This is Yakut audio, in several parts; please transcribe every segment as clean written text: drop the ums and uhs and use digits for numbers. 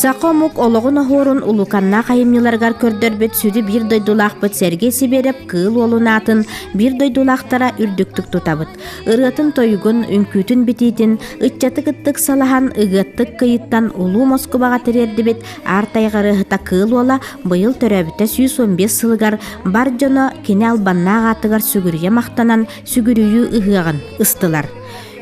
Саха омук олоҕун оһуорун улууканнаах айымньыларыгар көрдөрбүт сүдү биир дойдулаахпыт Сергей Сибиэрэп Кыыл Уолун аатын биир дойдулаахтара үрдүктүк тутабыт. Ырыатын-тойугун, үҥкүүтүн битиитин ыччаты кыттык салаһан, ыгыаттык кыйыттан Улуу Москубаҕа тириэрдибит Аар тайҕа ырыаһыта Кыыл Уола быйыл төрөөбүтэ 115 сылыгар бар дьоно кини албаннаах аатыгар сүгүрүйэ махтанан сүгүрүйүү ыһыаҕын ыстылар.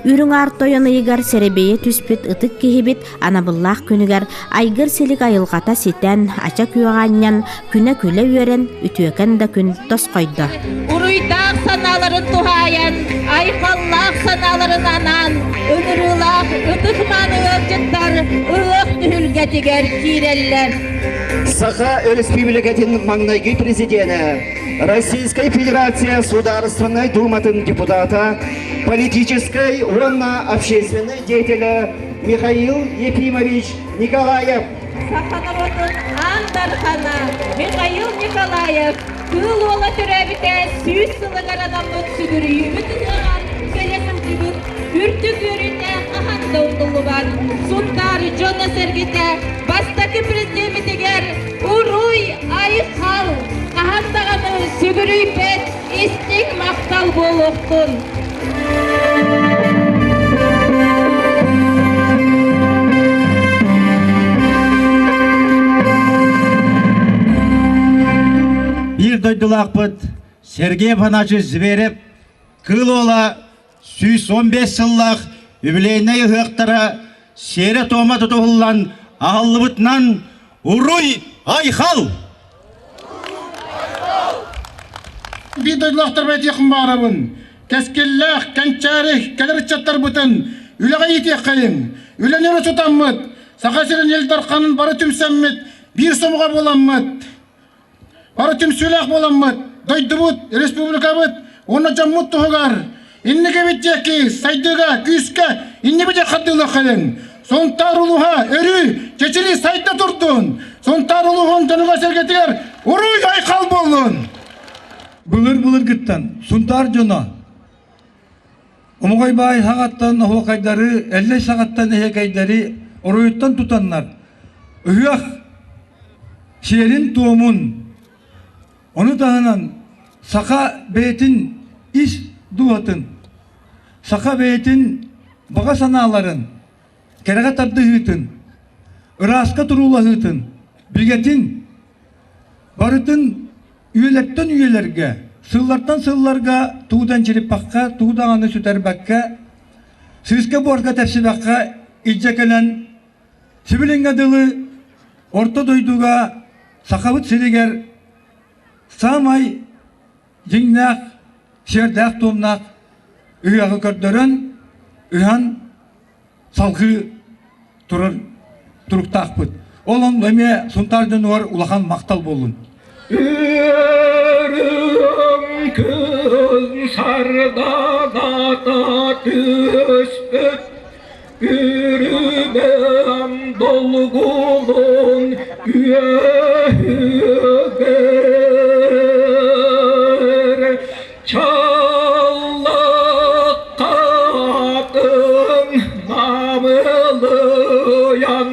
Үрүҥ Аар Тойон ыйыгар сэрэбиэйэ түспүт ытык киһибит анабыллаах күнүгэр айгыр-силик айылҕата ситэн, ача күөҕэ анньан, күнэ күлэ үөрэн, үтүөкэн да күн тосхойдо. Уруйдаах санааларын туһаайан, айхаллаах санааларын анаан, ыҥырыылаах ытык-мааны ыалдьыттар ыһыах түһүлгэтигэр киирэллэр. Саха Өрөспүүбүлүкэтин маҥнайгы президенэ, Российскай Федерация Судаарыстыбаннай Дууматын депутата, политическай уонна общественнай деятелэ Михаил Ефимович Николаев. Саха норуотун аан дархана Михаил Николаев Кыыл Уола төрөөбүтэ 100 сылыгар анаммыт сүгүрүйүүбүт ыһыаҕар кэлэ сылдьыбыт үрдүк үөрүүтэ хаһан да умнуллубат. Сунтаар дьоно-сэргэтэ бастакы президеммитигэр уруй айхал хаһан даҕаны сүгүрүйбэт истиҥ махтал буолуохтун! Биир дойдулаахпыт Сергей Афанасьевич Зверев Кыыл Уола 115 сыллаах юбилейнай ыһыахтара сиэрэ-туома тутуһуллан аһыллыбытынан Уруй Айхал! Биир дойдулаахтарбар этиэхпин баҕарабын. Кэскиллээх, кэнчээри кэлэр ыччаттарбытын үлэҕэ иитиэххэйиҥ. Үлэни өрө тутаммыт, Саха сирин Ил Дарханын бары түмсэммит, биир сомоҕо буоламмыт, бары түмсүүлээх буоламмыт, дойдубут, республикабыт уонна дьоммут туһугар инникибит диэки сайдыыга, күүскэ иннибит хардыылыаххайыҥ. Сунтаар улууһа өрүү чэчирии сайда турдун! Сунтаар улууһун дьонугар-сэргэтигэр уруй-айхал буоллун! Былыр-былыргыттан Сунтаар дьоно Омоҕой баай саҕаттан оһуокайдары, Эллэй саҕаттан эһиэкэйдэри оройуттан тутаннар ыһыах сиэрин-туомун, ону таһынан саха бэйэтин ис дууһатын, саха бэйэтин баҕа санааларын, кэрэҕэ тардыһыытын, ырааска туруулаһыытын, бигэтин барытын үйэлэртэн үйэлэргэ, сыллартан сылларга туудан чириппэххэ, туу даҕаны сүтэрбэккэ, сыыска-буорга тэпсибэххэ илдьэ кэлэн, сибилиҥҥэ дылы орто дойдуга Сахабыт сиригэр саамай дьиҥнээх, сиэрдээх-туомнаах ыһыаҕы көрдөрөн, ыһан салҕыы турар туруктаахпыт. Ол онно эмиэ Сунтаар дьонугар улахан махтал буоллун. Үөрүм күн сарданата түспүт Үрүмэм долгунун үөһүгэр Чаллаххатын намылыйан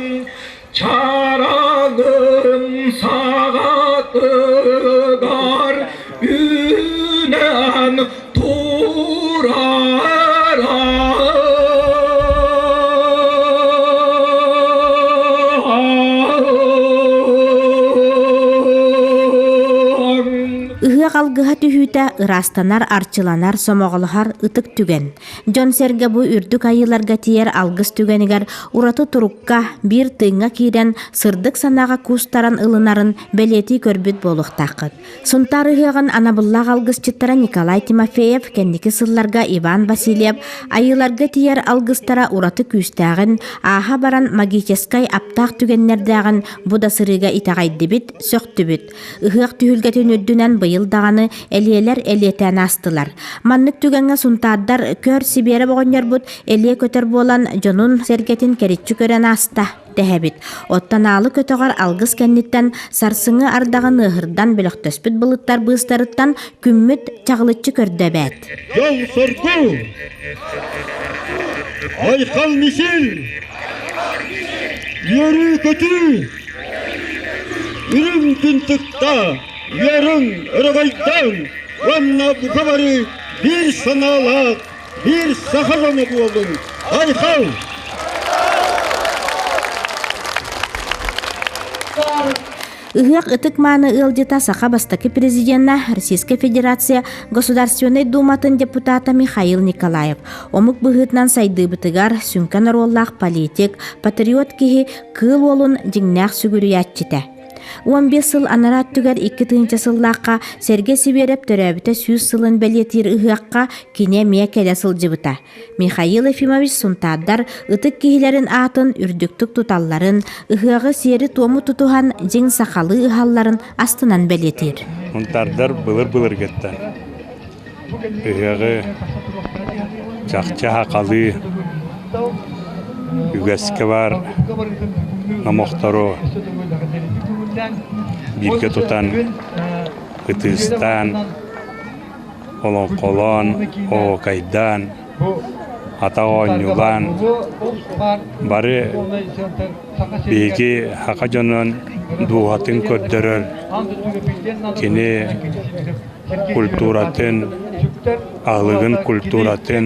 чараҥын саҕатыгар үүнэн турара. Ыһыах алгыһа түһүүтэ ыраастанар, арчыланар, сомоҕолоһор ытык түгэн. Дьон-сэргэ бу үрдүк айыыларга тиийэр алгыс түгэнигэр ураты турукка, биир тыыҥҥа киирэн, сырдык санааҕа куустаран ылынарын бэлиэтии көрбүт буолуохтааххыт. Сунтаар ыһыаҕын анабыллаах алгысчыттара Николай Тимофеев кэнники сылларга Иван Васильев айыыларга тиийэр алгыстара ураты күүстээҕин, ааһа баран магическай аптаах түгэннэрдээҕин бу да сырыыга итэҕэйдибит, сөхтүбүт. Ыһыах түһүлгэтин үрдүнэн быйыл даҕаны элиэлэр элиэтээн аастылар. Маннык түгэҥҥэ сунтаардар көр Сибиэрэп оҕонньорбут элиэ көтөр буолан дьонун-сэргэтин кэриччи көрөн ааста дэһэбит. Оттон аалы көтөҕөр алгыс кэнниттэн сарсыҥҥы ардаҕын ыаһырдан бөлөхтөспүт былыттар быыстарыттан күммүт чаҕылыччы көрдө эбээт. Дьол соргу! Айхал мисил! Үөрүү-көтүү! Үрүҥ күн тыкта, үөрүҥ, өрөгөйдөөн уонна бука бары биир санаалаах, биир саха дьоно буолуҥ! Айхал! Ыһыах ытык-мааны ыалдьыта саха бастакы президенэ Российскай Федерация Государственнай Думатын депутата Михаил Николаев омук быһыытынан сайдыыбытыгар сүҥкэн оруоллаах политик, патриот киһи Кыыл Уолун дьиҥнээх сүгүрүйээччитэ. 15 сыл анараа өттүгэр 2000 сыллаахха Сэргэ Сибиэрэп төрөөбүтэ 100 сылын бэлиэтиир ыһыахха кини эмиэ кэлэ сылдьыбыта. Михаил Ефимович сунтаардар ытык киһилэрин аатын үрдүктүк туталларын, ыһыаҕы сиэри-туому тутуһан дьиҥ сахалыы ыһалларын астынан бэлиэтиир. Сунтаардар былыр-былыргыттан ыһыаҕы чахчы сахалыы үгэскэ баар номохтору бииргэ тутан, ытыыстаан олоҥхолоон, оһуокайдаан, атах оонньуулаан бары биһиги саха дьонун дууһатын көрдөрөр кини культуратын, аһылыгын культуратын,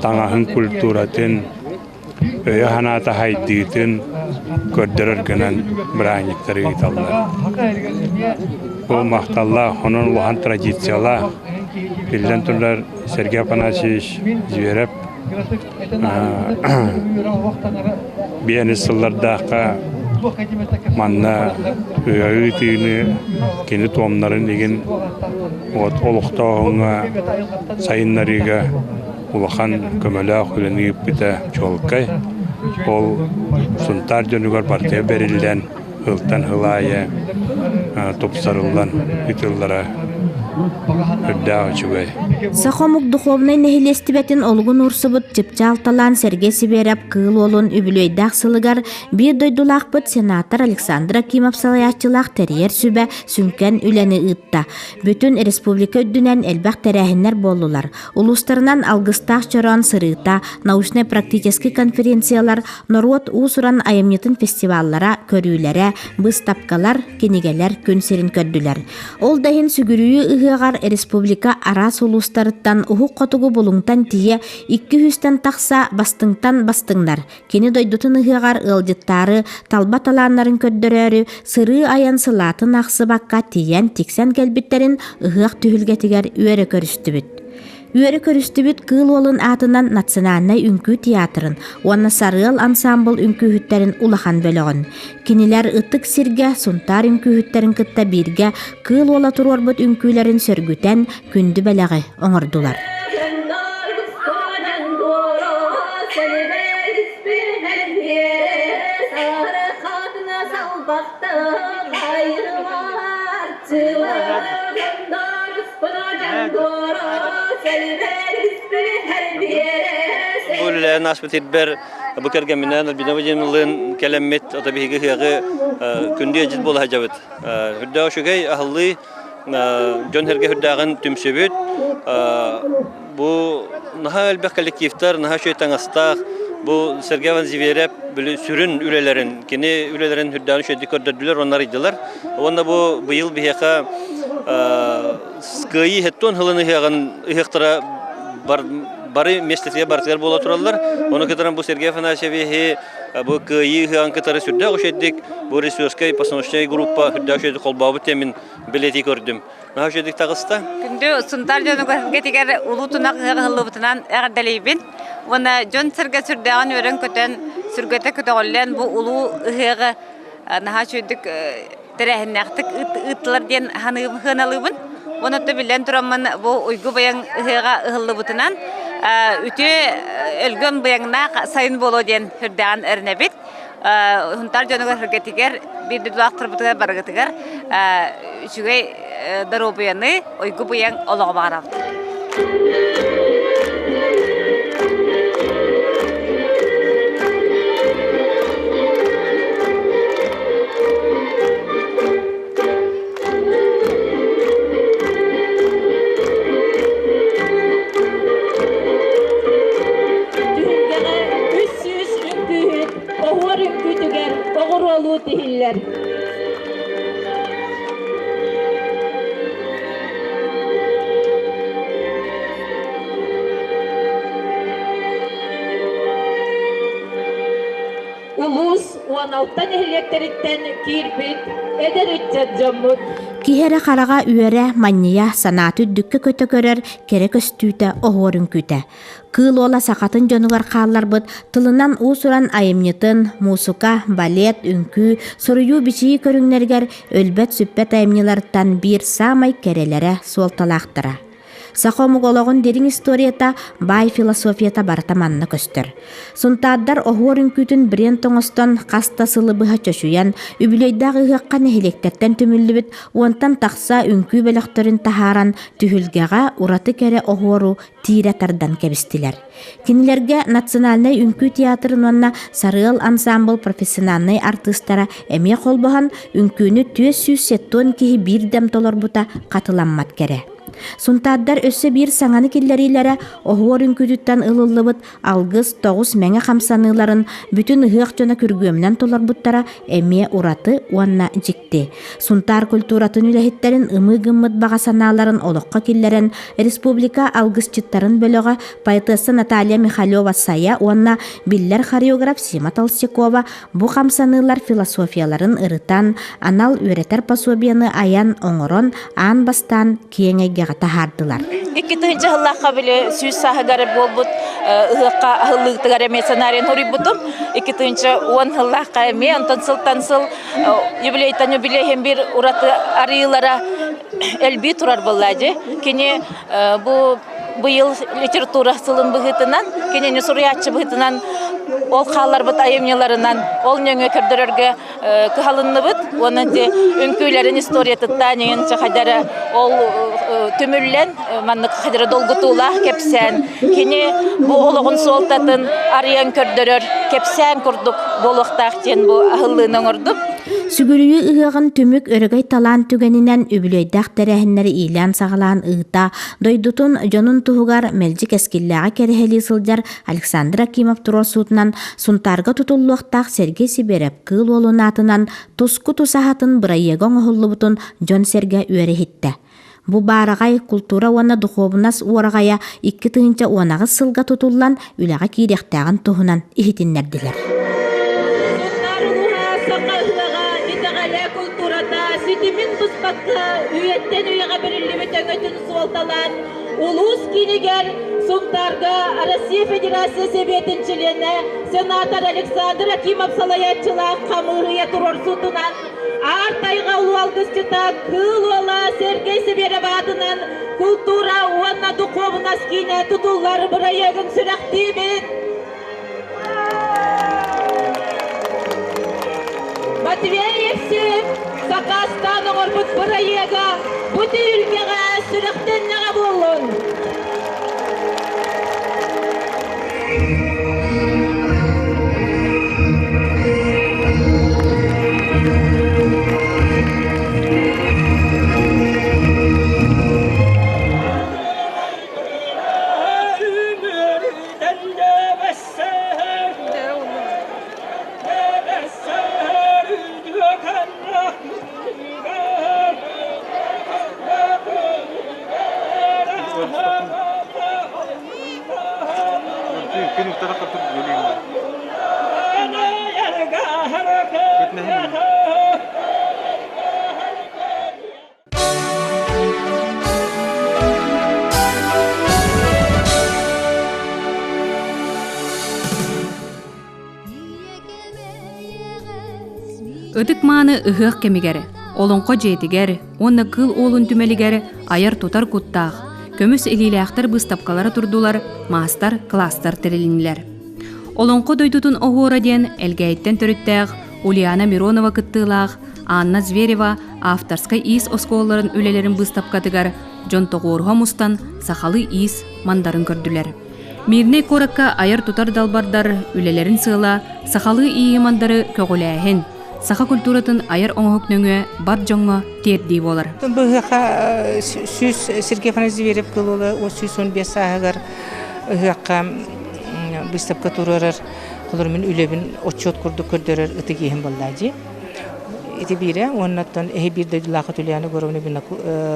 таҥаһын культуратын өйө-санаата сайдыытын көрдөрөр гынан бырааһынньыктары ыыталлар. Бу махталлаах, онон улахан традициялаах, биллэн турар, Сергей Афанасьевич Зверев биэнис сыллардаахха манна ыһыы ыытыыны кини туомнарын игин вот олохтооһуҥҥа сайыннарыыга улахан көмөлөөх үлэни ыыппыта чуолкай. Ол Сунтаар дьонугар барытыгар бэриллэн, ылтан сыл аайы тупсарыллан ыытыллара үрдээх үчүгэй. Саха омук духовнай нэһилиэстибэтин олугун уурсубут Чыпчаал талаан Сергей Сибиэрэп Кыыл Уолун үбүлүөйдээх сылыгар биир дойдулаахпыт сенатор Александр Акимов салайааччылаах тэрийэр сүбэ сүҥкэн үлэни ыытта. Бүтүн республика үрдүнэн элбэх тэрээһиннэр буоллулар. Улуустарынан алгыстаах чороон сырыыта, научнай-практическай конференциялар, норуот уус-уран айымньытын фестиваллара, көрүүлэрэ, быыстапкалар, кинигэлэр күн сирин көрдүлэр. Ол да иһин сүгүрүйүү ыһыаҕар республика араас улуустарыттан уһук хотугу булуҥтан тиийэ 200-тэн тахса бастыҥтан бастыҥнар Кини дойдутун ыһыаҕар ыалдьыттаары, талба талааннарын көрдөрөөрү, сырыы-айан сылаатын аахсыбакка тиийэн тиксэн кэлбиттэрин ыһыах түһүлгэтигэр үөрэ көрүстүбүт. Үөрэ көрүстүбүт Кыыл Уолун аатынан Национальнай үҥкүү театрын уонна Сарыал ансаамбыл үҥкүүһүттэрин улахан бөлөҕүн. Кинилэр ытык сиргэ Сунтаар үҥкүүһүттэрин кытта бииргэ Кыыл Уола туруорбут үҥкүүлэрин сөргүтэн күндү бэлэҕи оҥордулар. Бу үлэлээн ааспыт ирбэр бу кэргэмминээн Альбина Владимировналыын кэлэммит ото биһиги ыһыаҕы күндү ыалдьыт буола сылдьабыт. Үрдээх үчүгэй аһыллыы дьон-сэргэ үрдээҕин түмсүбүт. Бу наһаа элбэх коллективтар, наһаа үчүгэй таҥастаах. Бу Сергей Иванович Зверев сүрүн үлэлэрин, кини үлэлэрин үрдээҕин үчүгэйдик көрдөрдүлэр уонна арыйдылар. Уонна бу быйыл биһиэхэ Кыайыы хеттон сылын ыһыаҕын ыһыахтара бары миэстэтигэр барытыгар буола тураллар. Ону кытары бу Сергей Афанасьевиһи бу Кыайыы ыһыаҕын кытары сүрдээх үчүгэйдик бу режиссерскай постановочнай группа сүрдээх үчүгэйдик холбообут диэн бэлиэтии көрдүм. Наһаа үчүгэйдик таҕыста. Күндү Сунтаар дьонугар Улуу Тунах ыһыах ыһыллыбытынан эҕэрдэлиибин. Уонна дьон-сэргэ сүрдээҕин үөрэн-көтөн, сүргэтэ көтөҕүллэн бу улуу ыһыаҕы наһаа үчүгэйдик тэрээһиннээхтик ыыттылар диэн сыаналыыбын. Уонна биллэн тураммын бу уйгу быйаҥ ыһыаҕа ыһыллыбытынан үтүө өлгөм быйаҥнаах сайын буолуо диэн сүрдээҕин эрэнэбит. Сунтаар дьонугар сэргэтигэр биир дойдулаахтарбытыгар барыгытыгар үчүгэй доруобуйаны, уйгу быйаҥ олоҕу баҕарабыт. Түһүлгэҕэ 300 үҥкүүһүт оһуор үҥкүүтүгэр иһиллэр. Улуус 16 нэһилиэктэриттэн киирбит эдэр ыччат дьоммут. Киһи эрэ хараҕа үөрэ, манньыйа, санаата үрдүккэ көтө көрөр кэрэ көстүүтэ оһуор үҥкүүтэ. Кыыл уола сахатын дьонугар хаалларбыт тылынан уус-уран айымньытын, муусука, балет, үҥкүү, суруйуу-бичийии көрүҥнэригэр өлбөт-сүппэт айымньыларыттан биир саамай кэрэлэрэ, суолталаахтара. Саха омук олоҕун дириҥ историята, баай философията барыта манна көстөр. Сунтаардар оһуор үҥкүүтүн бренд оҥостон хас да сылы быһа чочуйан, үбүлүөйдээх ыһыахха нэһилиэктэртэн түмүллүбүт уонтан тахса үҥкүү бөлөхтөрүн таһааран, түһүлгэҕэ ураты кэрэ оһуору тиирэ тардан кэбистилэр. Кинилэргэ Национальнай үҥкүү театрын уонна Сарыал ансаамбыл профессиональнай артыыстара эмиэ холбоһон, үҥкүүнү 470 киһи биирдэм толорбута хатыламмат кэрэ. Сунтаардар өссө биир саҥаны киллэриилэрэ оһуор үҥкүүтүттэн ылыллыбыт алгыс тоҕус мэҥэ хамсаныыларын бүтүн ыһыах дьоно күргүөмүнэн толорбуттара эмиэ ураты уонна дьикти. Сунтаар культуратын үлэһиттэрин ымыы гыммыт баҕа санааларын олоххо киллэрэн республика алгысчыттарын бөлөҕө поэтесса Наталья Михалева-Сайа уонна биллэр хореограф Сима Толстякова Бу хамсаныылар философияларын ырытан, анал үөрэтэр пособиены айан, оҥорон, аан бастаан киэҥ эйгэҕэ таһаардылар. Икки тыһыынча сыллаахха били сүүс сааһыгар буолбут ыһыахха аһыллыытыгар эмиэ сценарийын суруйбутум. 2010 сыллаахха эмиэ, онтон сылтан сыл юбилейтан юбилей биир ураты арыйыылара элбии турар буолла дии. Кини бу быйыл литература сылын быһыытынан, кинини суруйааччы быһыытынан ол хаалларбыт айымньыларынан ол нөҥүө көрдөрөргө кыһалынныбыт уонна ити үҥкүүлэрин историятыттан иҥин хайдара ол түмүллэн маннык хайдара долгутуулаах кэпсээн кини бу олоҕун суолтатын арыйан көрдөрөр кэпсээн курдук буолуохтаах диэн бу аһыллыыны оҥордум. Сүгүрүйүү ыһыаҕын түмүк өрөгөй талаан түгэнинэн үбүлүөйдээх тэрээһиннэри иилээн-саҕалаан ыыта, дойдутун дьонун туһугар мэлдьи кэскиллээҕи кэрэһэлии сылдьар Александр Акимов туруорсуутунан Сунтаарга тутуллуохтаах Сергей Сибиэрэп Кыыл Уолун аатынан Туску тусаһатын бырайыага оҥоһуллубутун дьон-сэргэ үөрэ иһиттэ. Бу баараҕай култуура уонна духуобунас уораҕайа 2018 сылга тутуллан үлэҕэ киириэхтээҕин туһунан иһитиннэрдилэр. Сунтаар улууһа саха ыһыаҕа итэҕэлэ, култуурата ситимин быспакка үйэттэн үйэҕэ бэриллибит өҥөтүн суолталаан улуус киинигэр Сунтаарга Россия Федерация Сэбиэтин чилиэнэ, сенатор Александр Акимов салайааччылаах хамыыһыйа туруорсуутунан Аар тайҕа улуу алгысчыта Кыыл Уола Сергей Сибиэрэп аатынан култуура уонна духуобунас киинэ тутуллар бырайыагын сүрэхтиибит. Матвей Евсеев сакаастаан оҥорбут бырайыага бу түһүлгэҕэ сүрэхтэннэҕэ буоллун. Ытык-мааны ыһыах кэмигэр, Олоҥхо дьиэтигэр уонна Кыыл Уолун түмэлигэр айар-тутар куттаах, көмүс илиилээхтэр быыстапкалара турдулар, маастар-кылаастар тэрилиннилэр. Олоҥхо дойдутун оһуора диэн Элгээйиттэн төрүттээх Ульяна Миронова кыттыылаах Анна Зверева авторскай иис оскуолаларын үлэлэрин быыстапкатыгар дьон тоҕуоруһа мустан сахалыы иис мандарын көрдүлэр. Мирнэй куоракка айар-тутар далбардар үлэлэрин сыала сахалыы ииһи мандары көҕүлээһин, саха культуратын айар оҥоһук нөҥүө бар дьоҥҥо тиэрдии буолар. Быһыаха сүүс Сергей Афанасьевич Зверев кылыла 115 сааһыгар ыһыахха выставка туруорар, холор мин үлэбин отчет курдук көрдөрөр ытык иһин буолла дии. Ити биирэ уоннаттан эһи биир дойдулаах Ульяна Егоровна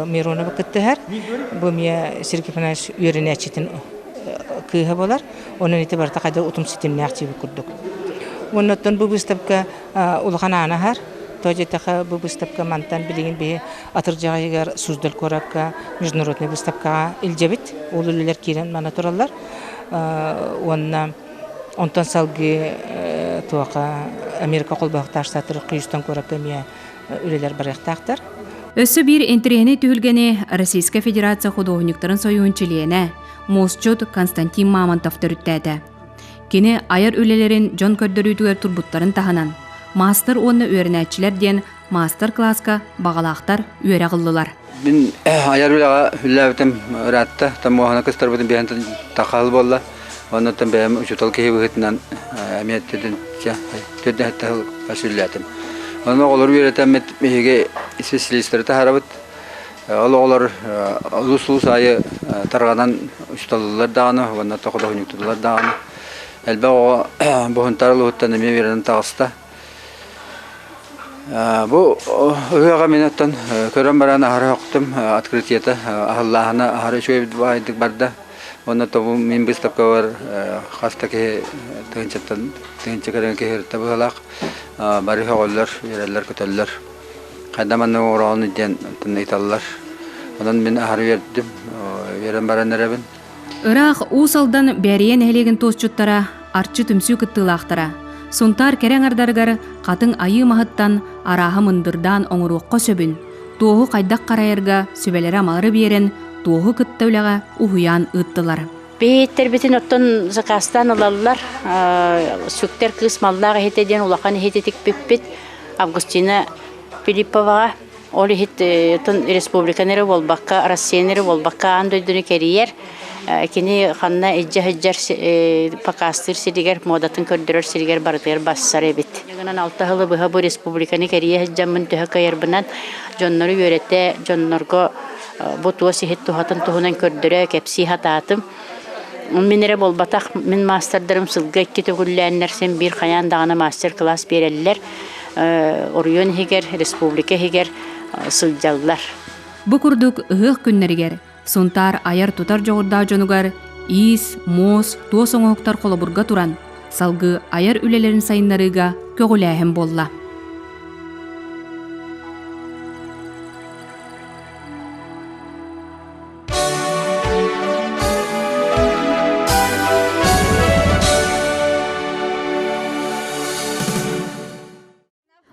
Миронова кыттыһар. Бу эмиэ Сергей Афанасьевич үөрэнээччитин кыыһа буолар. Онон ити барыта хайда утум ситимнээх дьиэбит курдук. Уоннаттан бу выставка улахан аана аһар. То диэтэхэ бу выставка мантан билигин биһи атырдьах ыйыгар Суздаль куоракка международный выставкаҕа илдьэбит. Ол үлэлэр киирэн мана тураллар. Уонна онтон салгыы туоха Америка холбоһуктаах штаттар Хьюстон куоракка эмиэ үлэлэр барыахтаахтар. Өссө биир интэриэһинэй түһүлгэни Российскай Федерация худуоһунньуктарын сойууһун чилиэнэ, муосчут Константин Мамонтов төрүттээтэ. Кини айар үлэлэрин дьон көрдөрүүтүгэр турбуттарын таһынан, маастар уонна үөрэнээччилэр диэн маастар-кылааска баҕалаахтар үөрэх ыллылар. Мин айар үлэҕэ үлэлээбитим ыраатта, томуоһана кыстарбытым биһэн тахаал буолла. Оннуттан бэйэм учуутал киһи быһыытынан эмиэ төрдүһэттэ сыл сүллээтим. Онно оҕолору үөрэтэммит биһиги специалистары таһаарабыт. Ол оҕолор улус-улус аайы тарҕанан учууталлар даҕаны, уонна худуоһунньуктууллар даҕаны. Элбэх оҕо Буһунтаар улууһуттан эмиэ үөрэнэн таҕыста. Бу ыһыаҕа мин оттон көрөн баран аһара охтум, открытиета аһыллааһына аһара үчүгэй баайдык барда. Уонна тобу мин быыстапкабар хас да киһи тыһыынчаттан тыһыынча кэриҥэ киһи ырытта быһыылаах. Бары көҕөллөр, үөрэллэр-көтөллөр. Хайда маннык оҥороҕун диэн ыйыталлар. Онон мин аһары үөрдүм, үөрэн баран эрэбин. Ыраах Уус Алдан Бээрийэ нэһилиэгин туосчуттара, Арчы түмсүү кыттыылаахтара Сунтаар кэрэ аҥардарыгар хатыҥ айыы маһыттан арааһы мындырдаан оҥоруохха сөбүн, туоһу хайдах харайарга сүбэлэри-амалары биэрэн, туоһу кытта үлэҕэ уһуйаан ыыттылар. Биһиттэрбитин оттон заказтаан ылаллар. Сүктэр кыыс маллаах иһитэ диэн улахан иһити тикпиппит. Августина Филипповаҕа Ол иһит республиканы эрэ буолбакка, Россияны эрэ буолбакка аан дойдуну кэрийэр. Кини ханна илдьэ сылдьар показтыыр сиригэр, муодатын көрдөрөр сиригэр барытыгар бассар эбит. Гынан алта сылы быһа бу республиканы кэрийэ сылдьаммын төһө кыайарбынан дьоннору үөрэтэ, дьоннорго бу туос иһит туһатын туһунан көрдөрө, кэпсии сатаатым. Мин эрэ буолбатах, мин маастардарым сылга икки төгүллээннэр син биир хайаан даҕаны мастер-класс биэрэллэр. Оройуон иһигэр, республика иһигэр сылдьаллар. Бу курдук ыһыах күннэригэр Сунтаар айар-тутар дьоҕурдаах дьонугар иис, муос, туос оҥоһуктар холобурга туран, салгыы айар үлэлэрин сайыннарыыга көҕүлээһин буолла.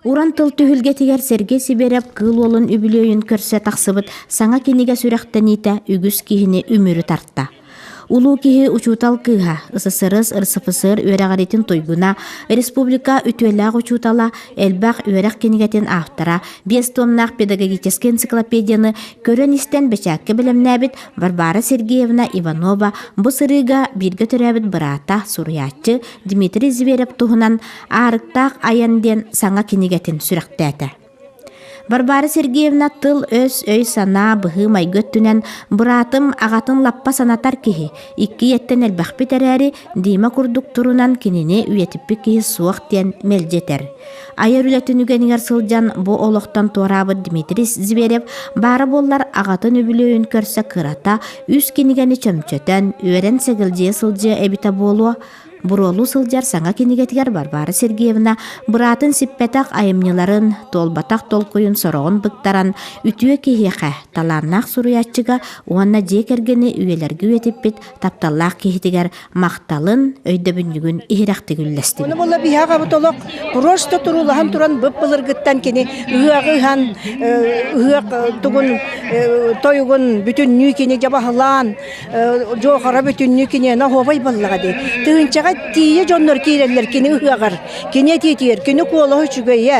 Уран тыл түһүлгэтигэр Сергей Сибиэрэп Кыыл Уолун үбүлүөйүн көрсө тахсыбыт саҥа кинигэ сүрэхтэниитэ үгүс киһини үмүрү тарта. Улуу киһи учуутал кыыһа, СССР, РСФСР үөрэҕиритин туйгуна, республика үтүөлээх учуутала, элбэх үөрэх кинигэтин автора, биэс туомнаах педагогическай энциклопедияны көрөн-истэн бэчээккэ бэлэмнээбит Варвара Сергеевна Иванова бу сырыыга бииргэ төрөөбүт быраата, суруйааччы Дмитрий Зверев туһунан «Аарыктаах айан» диэн саҥа кинигэтин сүрэхтээтэ. Варвара Сергеевна тыл-өс, өй-санаа, быһыы-майгы өттүнэн быраатым аҕатын лаппа санатар киһи, икки ийэттэн элбэхпит эрээри, Дима курдук турунан кинини үйэтиппит киһи суох диэн мэлдьи этэр. Айар үлэтин үгэнигэр сылдьан бу олохтон туораабыт Дмитрий Зверев баара буоллар аҕатын үбүлүөйүн көрсө кырата үс кинигэни чөмчөтөн, үөрэн сэгэлдьийэ сылдьыа эбитэ буолуо. Буруолуу сылдьар саҥа кинигэтигэр Варвара Сергеевна быраатын сиппэтэх айымньыларын, туолбатах толкуйун сороҕун быктаран, үтүө киһиэхэ, талааннаах суруйааччыга уонна дьиэ кэргэни үйэлэргэ үйэтиппит тапталлаах киһитигэр махталын, өйдөбүнньүгүн иһирэхтик үллэстибит. Ону буолла биһиэхэ аҕабыт олох просто туруулаһан туран бып-былыргыттан кини ыһыаҕы ыһан, ыһыах тугун тойугун бүтүннүү кини дьабаһылаан, Дьуохара бүтүннүү киниэнэ оһуобай буоллаҕа дии. Тыһыынчаҕа тиийэ дьоннор киирэллэр кини ыһыаҕар, кини этиитигэр, кини куолаһа үчүгэйэ.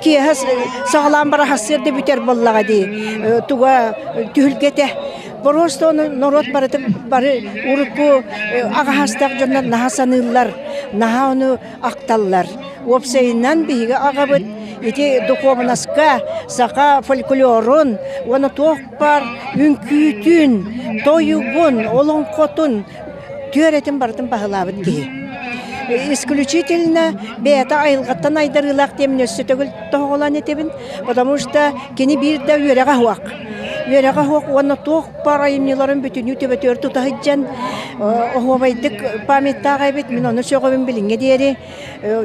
Киэһэ саҕалаан бара сарсыарда бүтэр буоллаҕа дии. Туга түһүлгэтэ. Просто ону норуот барыта бары урукку аҕаһастаах дьоннор наһаа саныыллар, наһаа ону ахталлар. Уопсайынан биһиги аҕабыт ити духуобунаска саха фольклорун уонна туох баар үҥкүүтүн, тойугун, олоҥхотун түөрэтин барытын баһылаабыт киһи. исключительно бэйэтэ айылҕаттан айдарыылаах диэмин өссө төгүл тоһоҕолоон этэбин, потому что кини биир да үөрэҕэ суох. Үөрэҕэ суох уонна туох баар айымньыларын бүтүннүү төбөтүгэр тута сылдьан оһуобайдык памяттаах эбит. Мин ону сөҕөбүн билиҥҥэ диэри.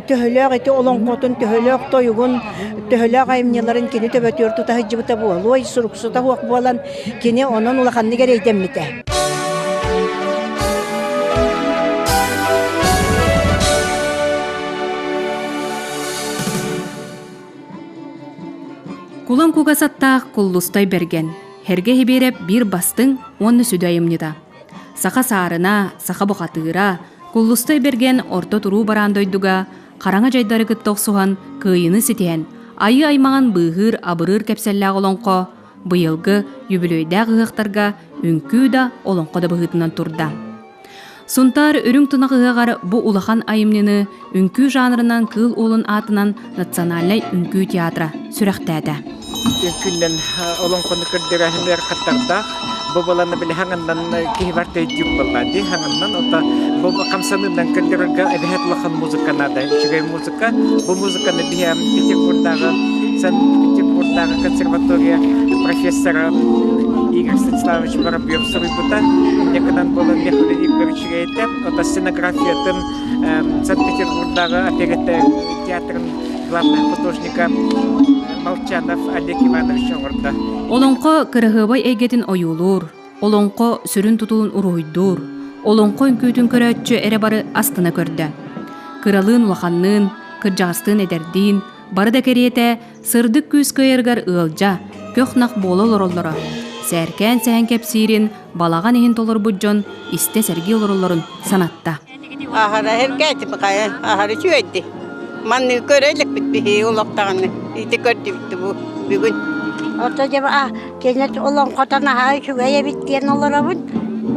Төһөлөөх ити олоҥхотун, төһөлөөх тойугун, төһөлөөх айымньыларын кини төбөтүгэр тута сылдьыбыта буолуой, суруксута суох буолан кини онон улаханнык эрэйдэммитэ. Кулан кугас аттаах Куллустай Бэргэн, Һэргэ Һибиэрэп биир бастыҥ уонна сүдү айымньыта. Саха саарына, саха бухатыыра, Куллустай Бэргэн орто туруу бараан дойдуга хараҥа дьайдары кытта охсуһан кыайыыны ситиһэн, айыы аймаҕын быыһыыр-абырыыр кэпсэллээх олоҥхо быйылгы үбүлүөйдээх ыһыахтарга үҥкүү да, олоҥхо да быһыытынан турда. Сунтаар үрүҥ тунах ыһыаҕар бу улахан айымньыны үҥкүү жанрынан Кыыл Уолун аатынан национальнай үҥкүү театра сүрэхтээтэ. Үҥкүүнэн олоҥхону көрдөрөөһүн ыарахаттардаах. Бу баланы били хаҥаннан киһи барта өйдүүр буолла дии. Хаҥаннан ото бу хамсаныынан көрдөрөргө эбэһээт улахан музыка наада. Үчүгэй музыка. Бу музыканы биһи Петербурдааҕы Санкт-Петербурдааҕы консерватория профессора Игорь Станиславович Воробьев суруйбута. Инньэ буолан Михаил Игоревич үчүгэй Ото сценографиятын Санкт-Петербурдааҕы оперетта театрын главный художника Молчанов Олег Иванович оҥордо. Олоҥхо кыраһыабай эйгэтин ойуулуур, олоҥхо сүрүн тутулун уруһуйдуур, олоҥхо үҥкүүтүн көрөөччү эрэ бары астына көрдө. Кыралыын-улаханныын, кырдьаҕастыын-эдэрдиин бары да кэриэтэ сырдык күүс кыайарыгар ыалдьа, көх-нах буола олороллоро. Сээркээн сэһэн кэпсиирин балаҕан иһин толорбут дьон истэ-сэргии олороллорун санатта. Аһара эргээтим хайа, аһара үчүгэйди. Манныгы көрө иликпит биһиги олохтоҕуна ити көрдүбүт бу бүгүн. Ото дьэ кини олоҥхото наһаа үчүгэй эбит диэн олоробун.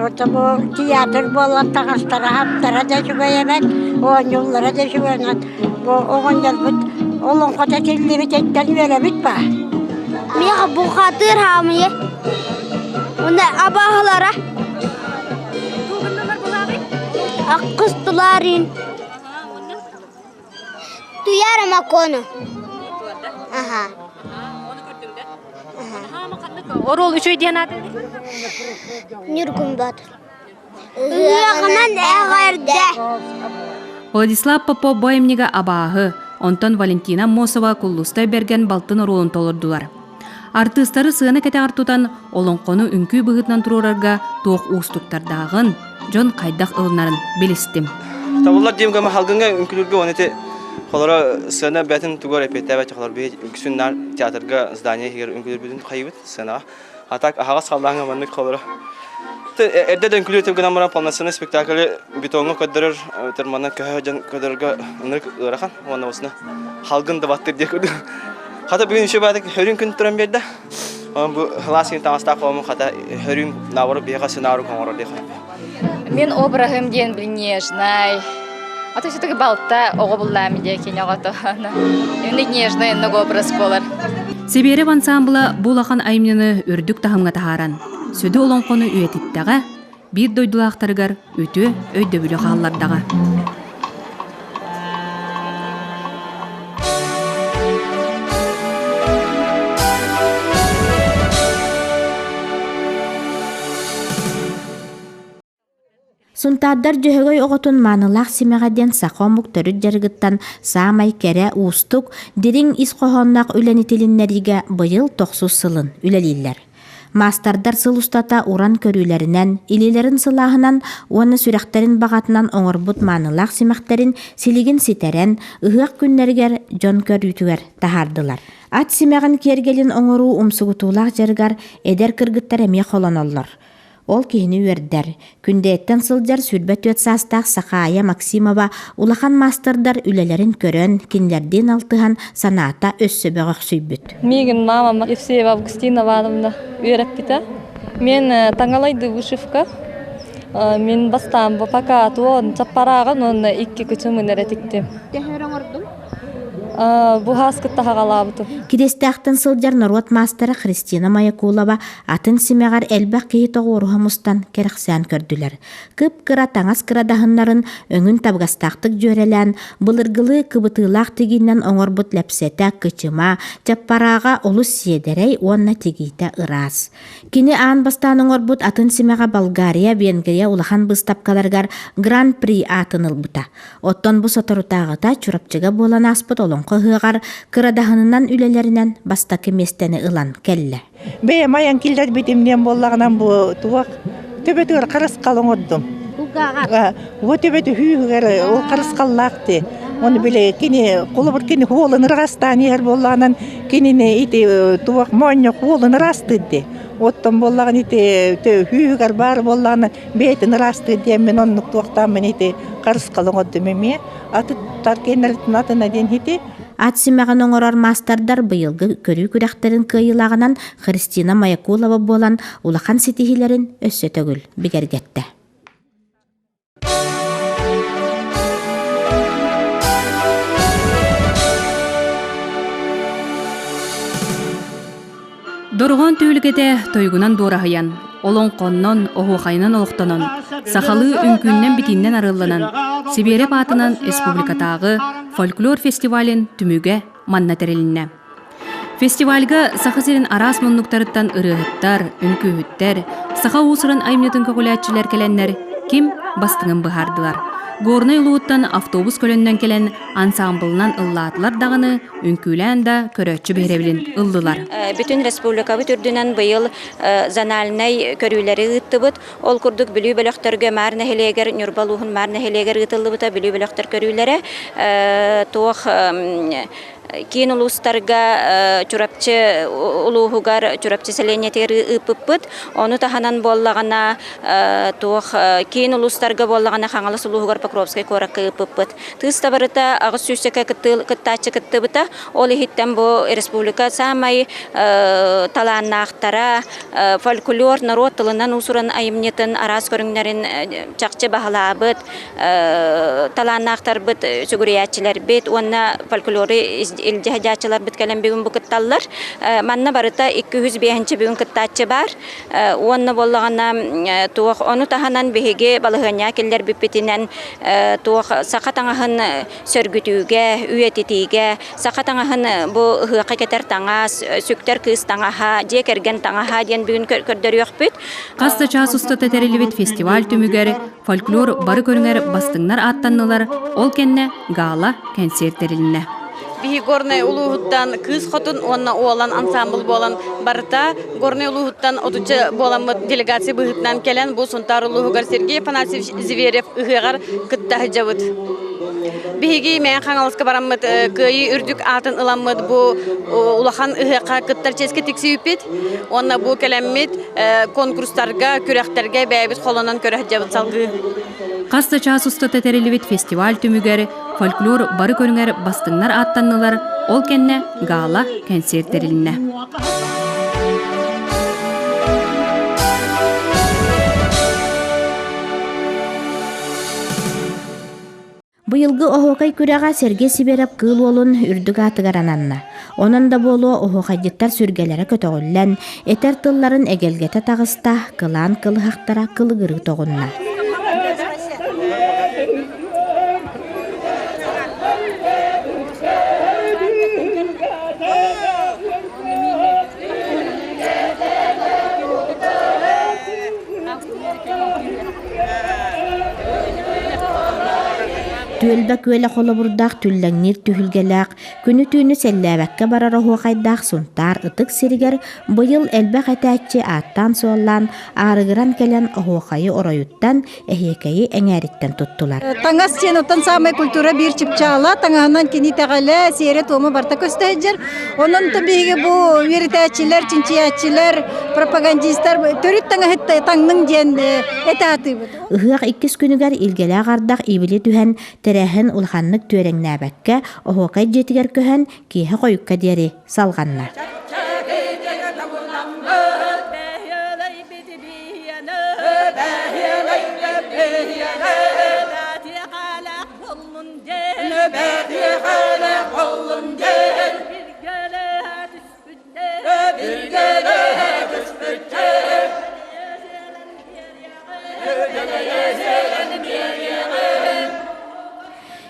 Ото бу театр буолан таҥастара хаптара да үчүгэй эбит, оонньууллара да үчүгэй. Бу оҕонньорбут олоҥхото тиллибититтэн үөрэбит ба. Миэхэ бухатыыр хаамыйа. Уонна абааһылара. Аккыс тулаарин. Туяра Макону. Аха. Оруол үчүгэй диэн ааты? Ньургун Боотур. Ыһыаҕынан эҕэрдэ! Владислав Попов бу айымньыга абааһы, онтон Валентина Аммосова Куллустай Бэргэн балтын оруолун толордулар. Артыыстары сыана кэтэҕэр тутан, олоҥхону үҥкүү быһыытынан туруорарга туох уустуктардааҕын, дьон хайдах ылынарын билистим. Табыллар диэм гама халгыҥҥа үҥкүүлүүргэ уонна ити холоро сыана бэйэтин тугар эппиэттээбэт холор биһи үксүн наар театрга здание иһигэр үҥкүүлүүрбүтүн хайыбыт сыанаҕа. А так аһаҕас халлааҥҥа маннык холоро эрдэ да үҥкүүлүүр гынан баран полноценный спектаклы бетоҥҥа көрдөрөр манна көһө дьон көрдөрөргө ынырык ыарахан уонна осуна халгын да баттыр диye курдук. Хата бүгүн еще баатык хөрүн күн туран биэрдэ. Онон бу хылаас кин таҥастаах буоламмын хата хөрүн наоборот биһиэхэ сценарий оҥорор диэхэ. Мин образым диэн блин нежнай. А то все-таки балта оҕо буллаами диэ кини оҕото. Именно нежный много образ буолар. Сибиэрэп ансаамбыла бу улахан айымньыны үрдүк таһымҥа таһааран, сүдү олоҥхону үйэтиттэҕэ, биир дойдулаахтарыгар үтүө өйдөбүлү хааллардаҕа. Сунтаардар Дьөһөгөй оҕотун маанылаах симэҕэ диэн саха омук төрүт дьарыгыттан саамай кэрэ, уустук, дириҥ ис хоһоонноох үлэни тилиннэриигэ быйыл тохсус сылын үлэлииллэр. Маастардар сыл устата уран көрүүлэринэн, илиилэрин сылааһынан уонна сүрэхтэрин баҕатынан оҥорбут маанылаах симэхтэрин силигин ситэрэн, ыһыах күннэригэр дьон көрүүтүгэр таһаардылар. Ат симэҕин киэргэлин оҥоруу умсугутуулаах дьарыгар эдэр кыргыттар эмиэ холоноллор. Ол киһини үөрдэр. Күндэйэттэн сылдьар 24 саастаах Сахаайа Максимова улахан маастардар үлэлэрин көрөн, кинилэрдиин алтыһан санаата өссө бөҕөхсүйбүт. Миигин мамам Евсеева Августина Ивановна үөрэппитэ. Мен таҥалайды вышивка. Мин бастаан бу пока туон чаппарааҕын уонна икки кычымын эрэ тиктим. Төһөр оҥордуҥ? Бу хаас кытта хаҕалаабытым. Кириэстээхтэн сылдьар норуот маастара Христина Маякулова атын симэҕэр элбэх киһи тоҕуоруһа мустан кэрэхсээн көрдүлэр. Кып-кыра таҥас кырадаһыннарын өҥүн табыгастаахтык дьүөрэлээн, былыргылыы кыбытыылаах тигиинэн оҥорбут лэпсэтэ, кычыма, чаппарааҕа олус сиэдэрэй уонна тигиитэ ыраас. Кини аан бастаан оҥорбут атын симэҕэ Болгария, Венгрия улахан быыстапкаларыгар Гран-при аатын ылбыта. Оттон бу соторутааҕыта Чурапчыга буолан ааспыт Олоҥхо ыһыаҕар кырадаһынынан үлэлэринэн бастакы миэстэни ылан кэллэ. Бэйэм айан киллэрбитим диэн буоллаҕынан бу туох төбөтүгэр харысхал оҥордум. Бу төбөтү хүүһүгэр ол харысхаллаах дии. Оны били кини холобур кини хуолун ырҕастаан иһэр буоллаҕынан кинини ити туох моонньох хуолун ыраастыыр дии. Оттон буоллаҕын ити хүүһүгэр баар буоллаҕына бэйэтин ыраастыыр диэммин оннук туохтааммын ити харысхал оҥордум эмиэ. Атыттар кэннэритин атына диэн ити. Ат симэҕин оҥорор маастардар быйылгы көрүү күрэхтэрин кыайыылааҕынан Христина Маякулова буолан улахан ситиһиилэрин өссө төгүл бигэргэттэ. Дорҕоон түһүлгэтэ тойугунан дуораһыйан, олоҥхоннон, оһуохайынан олохтонон, сахалыы үҥкүүннэн-битииннэн арылланан, Сибиэрэп аатынан республикатааҕы фольклор фестивалын түмүгэ манна тэрилиннэ. Фестивальга Саха сирин араас муннуктарыттан ырыаһыттар, үҥкүүһүттэр, саха уус-уран айымньытын көҕүлээччилэр кэлэннэр ким бастыҥын быһаардылар. Горнай улууһуттан автобус көлөннөн кэлэн ансаамбылынан ыллаатылар даҕаны, үҥкүүлээн да көрөөччү биһирэбилин ыллылар. Бүтүн республикабыт үрдүнэн быйыл зональнай көрүүлэри ыыттыбыт. Ол курдук Бүлүү бөлөхтөргө Маар нэһилиэгэр, Ньурба улууһун Маар нэһилиэгэр ыытыллыбыта Бүлүү бөлөхтөр көрүүлэрэ. Туох киин улуустарга Чурапчы улууһугар Чурапчы сэлиэнньэтигэр ыыппыппыт. Ону таһынан буоллаҕына туох киин улуустарга буоллаҕына Хаҥалас улууһугар Покровскай куоракка ыыппыппыт. Тыыс да барыта 800 кыттааччы кыттыбыта. Ол иһиттэн бу республика саамай талааннаахтара фольклор норуот тылынан уус-уран айымньытын араас көрүҥнэрин чахчы баһылаабыт талааннаахтарбыт, сүгүрүйээччилэрбит уонна фольклору илдьэ сылдьааччыларбыт кэлэн бүгүн бу кытталлар. Манна барыта 205 бүгүн кыттааччы баар. Уонна буоллаҕына туох ону таһынан биһиги балаһыанньаҕа киллэрбиппитинэн туох саха таҥаһын сөргүтүүгэ, үйэтитиигэ, саха таҥаһын бу ыһыахха кэтэр таҥас, сүктэр кыыс таҥаһа, дьиэ кэргэн таҥаһа диэн бүгүн көрдөрүөхпүт. Хас да чаас устата тэриллибит фестиваль түмүгэр Фольклор бары көрүҥэр бастыҥнар ааттаннылар, ол кэннэ гала кэнсиэр тэрилиннэ. Биһи Горнай улууһуттан Кыыс Хотун уонна Уолан ансаамбыл буолан барыта Горнай улууһуттан отучча буоламмыт делегация быһыытынан кэлэн бу Сунтаар улууһугар Сергей Афанасьевич Зверев ыһыаҕар кытта сылдьабыт. Биһиги Мэҥэ Хаҥаласка бараммыт Кыайыы үрдүк аатын ыламмыт бу улахан ыһыахха кыттар чиэскэ тиксибиппит уонна бу кэлэммит конкурстарга, күрэхтэргэ бэйэбит холонон көрө сылдьабыт салгыы. Хас да чаас устата тэриллибит фестиваль түмүгэр фольклор бары көрүҥэр бастыҥнар ааттаннылар, ол кэннэ гала кэнсиэр тэрилиннэ. Быйылгы оһуокай күрэҕэ Сергей Сибиэрэп Кыыл Уолун үрдүк аатыгар ананна. Онон да буолуо оһуохайдьыттар сүргэлэрэ көтөҕүллэн, этэр тылларын эгэлгэтэ таҕыста, кылаан кылыһахтара кылыгырыы тоҕунна. Түөлбэ күөлэ холобурдаах түллэҥниир түһүлгэлээх, күнү-түүнү сэллээбэккэ барар оһуохайдаах Сунтаар ытык сиригэр быйыл элбэх этээччи ааттаан-суоллаан, аарыгыран кэлэн оһуохайы оройуттан, эһиэкэйи эҥээриттэн туттулар. Таҥас диэн оттон саамай культура биир чыпчаала, таҥаһынан кини итэҕэлэ, сиэрэ-туома барыта көстө сылдьар. Онон биһиги бу үөрэтээччилэр, чинчийээччилэр, пропагандистар төрүт таҥаһыт таҥныҥ диэн этэ сатыыбыт. Ыһыах иккис күнүгэр илгэлээх ардах ибили түһэн, тэрээһин улаханнык түөрэҥнээбэккэ, оһуокай дьиэтигэр көһөн, киэһэ хойукка диэри салҕанна.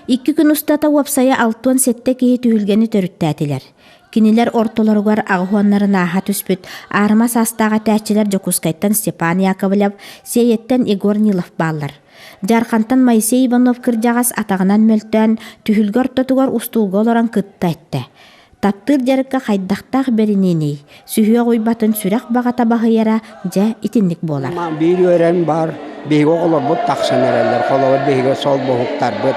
Икки күн устата уопсайа 67 киһи түһүлгэни төрүттээтилэр. Кинилэр ортолоругар аҕыһуоннарын ааһа түспүт аарыма саастаах этээччилэр Дьокуускайтан Степан Яковлев, Сиэйэттэн Егор Нилов бааллар. Дьаархантан Моисей Иванов кырдьаҕас атаҕынан мөлтөөн, түһүлгэ ортотугар устуулга олорон кытта эттэ. Таптыыр дьарыкка хайдахтаах бэринииний, сүһүөх уйбатын сүрэх баҕата баһыйара дьэ итинник буолар. Биир үөрэн бар, биһиги оҕолорбут тахсан эрэллэр, холобур биһиги солбуһуктарбыт.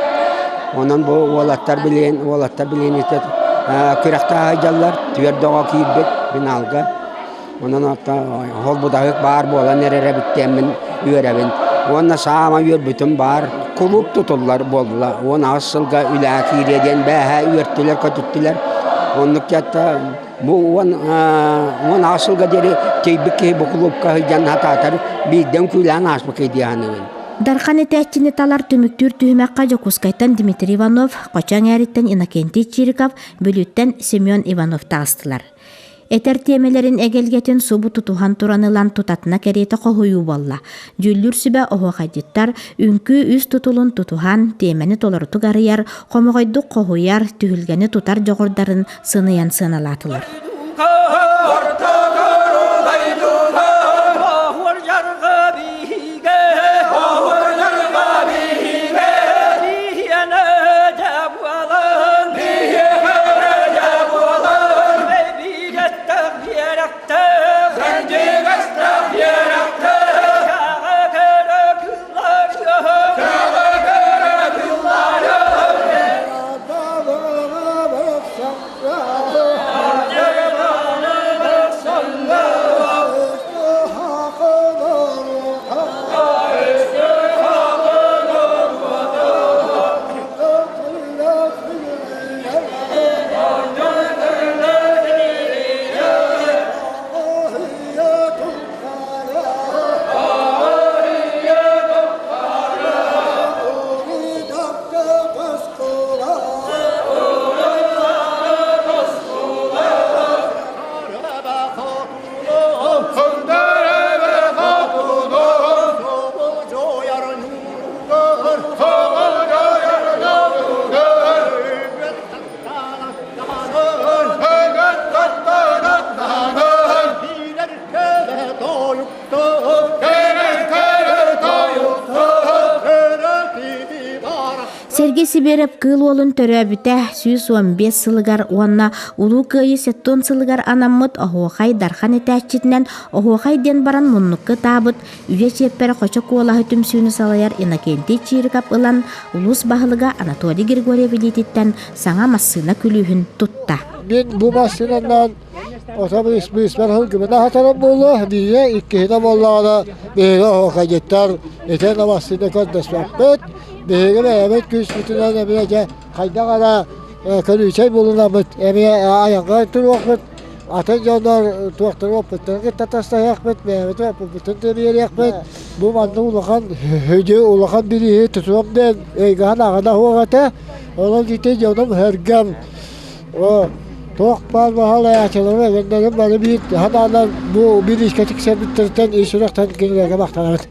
Онон бу уолаттар билигин, уолаттар билигин ити күрэхтэһэ сылдьаллар, түөрт оҕо киирбит финалга. Онон холбудаһык баар буолан эрэр эбит диэммин үөрэбин. Уонна саамай үөрбүтүм баар, кулууп тутуллар буолла. 18 сылга үлэҕэ киириэ диэн бээһээ үөртүлэр-көтүттүлэр. Оннук дьатта бу 18 сылга диэри тиийбит киһи бу кулуупка сылдьан сатаатар биирдэ үҥкүүлээн ааспыт киһи дии саныыбын. Дархан этээччини талар түмүктүүр түһүмэххэ Дьокуускайтан Дмитрий Иванов, Хочо эҥээриттэн Иннокентий Чириков, Бүлүүттэн Семен Иванов таҕыстылар. Этэр тиэмэлэрин эгэлгэтин субу тутуһан туран ылан тутатына кэриэтэ хоһуйуу буолла. Дьүүллүүр сүбэ оһуохайдьыттар үҥкүү үс тутулун тутуһан, тиэмэни толорутук арыйар, хомоҕойдук хоһуйар, түһүлгэни тутар дьоҕурдарын сыныйан сыаналаатылар. Сергей Сибиэрэп Кыыл Уолун төрөөбүтэ 115 сылыгар уонна Улуу Кыайыы 70 сылыгар анаммыт Оһуохай Дархан этээччитинэн Оһуохай диэн баран муннукка ытаабыт Үйэ чиэппэрэ Хочо куолаһы түмсүүнү салайар Иннокентий Чириков ылан, улуус баһылыга Анатолий Григорьев илиититтэн саҥа массыына күлүүһүн тутта. Мин бу массыынанан ото быыспар сылгыбын аһатарым буолуо, биирэ иккиһинэ буоллаҕына биһиги оһуохайдьыттар итиэннэ массыына көрдөспөппүт. Биһиги бэйэбит күүспүтүнэн эмиэ дьэ хайдах эрэ көлүүчэй булунабыт, эмиэ айанга туруохпут. Атын дьоннор туохтары оппуттарын кытта тастаһыахпыт, бэйэбит оппуппутун да биэриэхпит. Бу манна улахан үдү улахан бирииһи тутуом диэн өйгөһөн аҕана суох этэ. Онон ити дьонум сэргэм туох баар баһылайааччылары эбэннэрим бары биир санаанан бу бириискэ тиксэрбиттэриттэн ис сүрэхтэн кинилэргэ махтанабыт.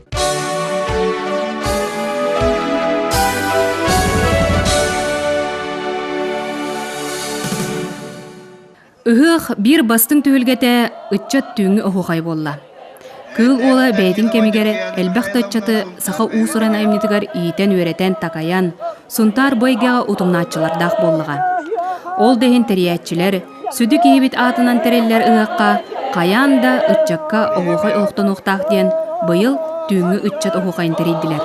Ыһыах биир бастыҥ түһүлгэтэ ыччат түүҥҥү оһуохай буолла. Кыыл уола бэйэтин кэмигэр элбэх да ыччаты саха уус-уран айымньытыгар иитэн-үөрэтэн, такайан, Сунтаар бу эйгэҕэ утумнааччылардаах буоллаҕа. Ол да иһин тэрийээччилэр сүдү киһибит аатынан тэриллэр ыһыахха хайаан да ыччакка оһуохай олохтонуохтаах диэн быйыл түүҥҥү ыччат оһуохайын тэрийдилэр.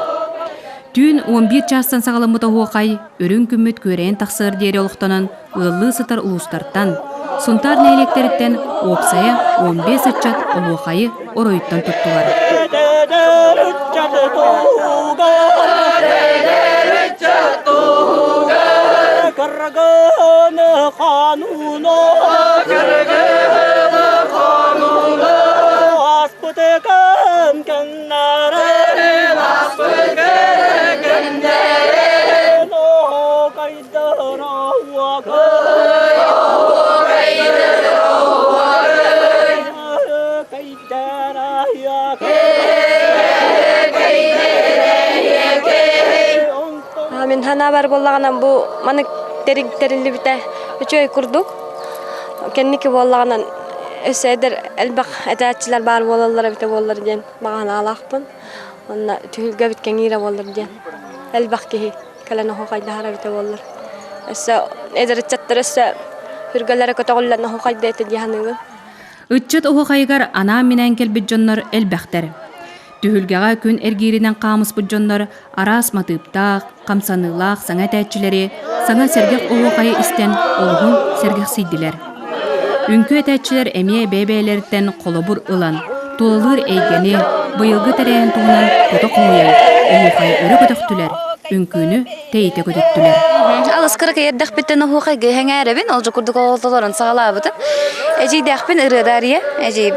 Түүн 11 чаастан саҕаламмыт оһуохай үрүҥ күммүт күөрэйэн тахсыар диэри олохтонон ыаллыы сытар улуустартан, Сунтаар нэһилиэктэриттэн уопсайа 15 ыччат оһуохайы оройуттан туттулар. Мин санаабар буоллаҕына бу маннык тэриллибитэ үчүгэй курдук. Кэнники буоллаҕынан өссө эдэр элбэх этээччилэр баар буолаллар эбитэ буоллар диэн баҕа санаалаахпын. Уонна түһүлгэбит кэҥиирэ буоллар диэн элбэх киһи кэлэн оһуохайдаһар эбитэ буоллар. Өссө эдэр ыччаттар өссө сүргэлэрэ көтөҕүллэн оһуохайдыа этэ дии саныыбын. Ыччат оһуохайыгар анаан-минээн кэлбит дьоннор элбэхтэр. Түһүлгэҕэ күн эргииринэн хаамыспыт дьоннор араас матыыптаах, хамсаныылаах саҥа этээччилэри, саҥа сэргэх оһуохайы истэн олуһун сэргэхсийдилэр. Үҥкүү этээччилэр эмиэ бэйэ-бэйэлэриттэн холобур ылан, тулалыыр эйгэни, быйылгы тэрээһин туһунан тута хомуйан, оһуохайы өрө көтөхтүлэр, үҥкүүнү тэйитэ көтүттүлэр. Алыс кыракый эрдэхпиттэн оһуохайга эһэҥээрэбин, ол дьэ курдук олорон саҕалаабытым. Эдьиийдээхпин Ырыа Дария, эдьиий